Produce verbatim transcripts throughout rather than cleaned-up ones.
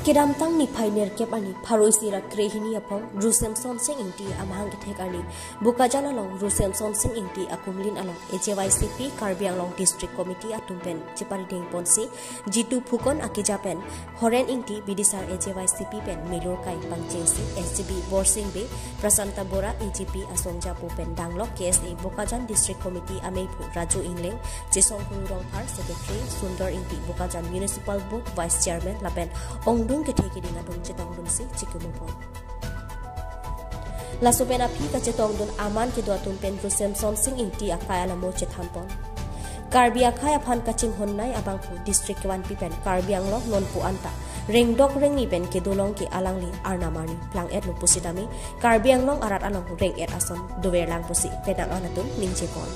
Kedamtang niphai nerkep arni pharo isi ra krehini aphong Ru Semsonsing Ingti amahang kethek arni Bokajan along Ru Semsonsing Ingti akumlin along A J Y C P Karbi Anglong District Committee atum pen cheparideng ponsi Jitu Phukon akeja pen Horen Ingti bidisar A J Y C P pen melur kai pangchengsi S G B Borsing Bey, Prasanta Bora A G P asong japo pen danglok K S A Bokajan District Committee ameiphu Raju Ingleng, Chesong Kuru Rongphar Secretary, Sundor Ingti Bokajan Municipal Board Vice Chairman lapen ongdung kethe keding atum chetongdunsi chikimupon. Laso pen aphi kachetongdun aman kedo atum pen Ru Semsonsing Ingti akai alamo chethampon. Karbi akhei aphan kachinghonnei abangphu district kevanpi pen Karbi Anglong nonpu anta rengdok rengni pen kedolong ke alangli arnam arni plang-etlo pusitame Karbi Anglong arat along reng-et ason doverlang pusi penang an atum ningjepon.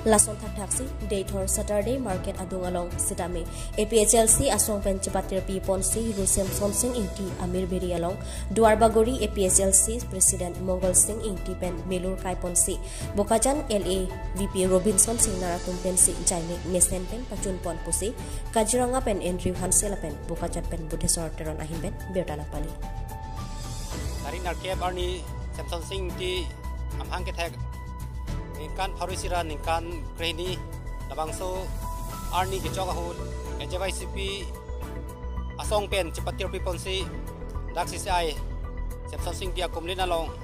Lason thakthaksi Deithor Saturday Market adung along sitame A P H L C asong pen chepatirpi ponsi Ru Semsonsing Ingti amirbiri along Duarbagori A P H L C President Mongol Sing Ingti pen melur kai ponsi Bokajan L A V P Robinson Singnar atum pensi jaimek mesen pen pachunpon pusi Kaziranga pen Andrew Hanse lapen Bokajan pen Budheswar Teron ahin pen birta nangpali. Tarik nerkep arni Semsonsing Ingti amahang kethek ningkan pharo isi ra ningkan krehini labangso arni kechok ahut A J Y C P asong pen chepatirpi ponsi dak C C I Semsonsing Ingti akumlin along,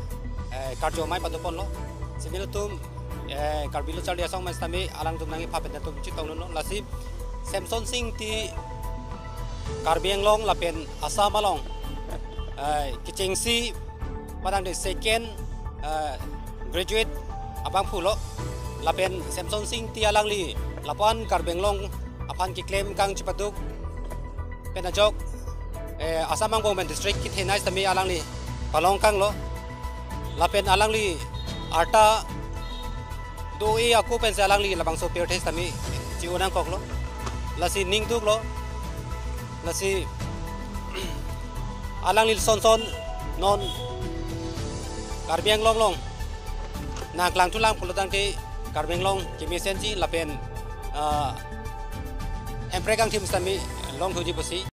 eh, karjomai padoponlo. Sini atum, eh, Karbi Lo Charli Asong Monit sitame alangtum nangkepha pen atum chetongdunlo. Lasi Semsonsing Ingti Karbi Anglong lapen Assam along, eh, kechengsi padang de second, eh, graduate abangphulo lapen Semsonsing Ingti alangli lapuan Karbi Anglong aphan keklem kang chepaduk pen ajok, eh, Assam angbong pen district kethenei sitame alangli palong kanglo lapen alangli arta do-e ako pensi alangli labangso pirthe sitame chi-o nangkoklo. Lasi ningduklo. Lasi alangli sonson non Karbi Anglong along nangklangthulang pulotangte Karbi Anglong kemesenji lapen, ah, hemprek angthim sitame longthuji pusi.